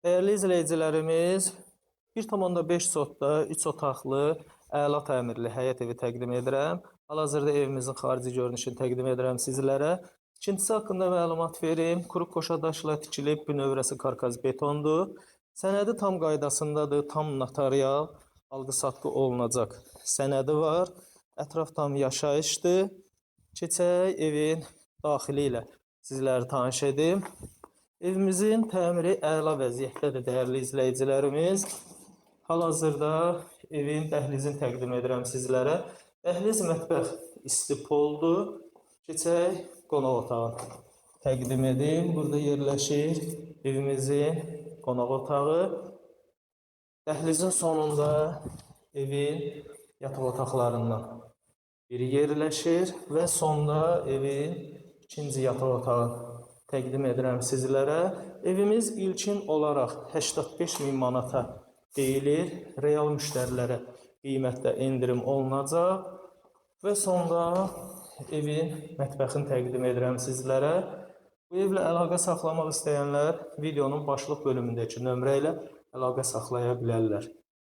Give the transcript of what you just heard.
Dəyərli izləyicilərimiz, 1,5 sotda 3 otaqlı əla təmirli həyət evi təqdim edirəm. Hal-hazırda evimizin xarici görünüşünü təqdim edirəm sizlərə. Tikintisi haqqında məlumat verim. Kuru qoşa daşla tikilib, bünövrəsi karkaz betondur. Sənədi tam qaydasındadır, tam notarial, alqı-satqı olunacaq sənədi var. Ətraf tam yaşayışdır. Keçək evin daxili ilə sizləri tanış edim. Evimizin təmiri əla vəziyyətdədir, dəyərli izləyicilərimiz. Hal-hazırda evin dəhlizini təqdim edirəm sizlərə. Dəhliz mətbəx istipoldur. Keçək qonaq otağını təqdim edim. Burada yerləşir evimizin qonaq otağı. Dəhlizin sonunda evin yataq otaqlarından biri yerləşir və sonda evin ikinci yataq otağı təqdim edirəm sizlərə. Evimiz ilkin olaraq 85 min manata deyilir. Real müştərilərə qiymətdə endirim olunacaq. Və sonda evin mətbəxini təqdim edirəm sizlərə. Bu evlə əlaqə saxlamaq istəyənlər videonun başlıq bölümündəki nömrə ilə əlaqə saxlaya bilərlər.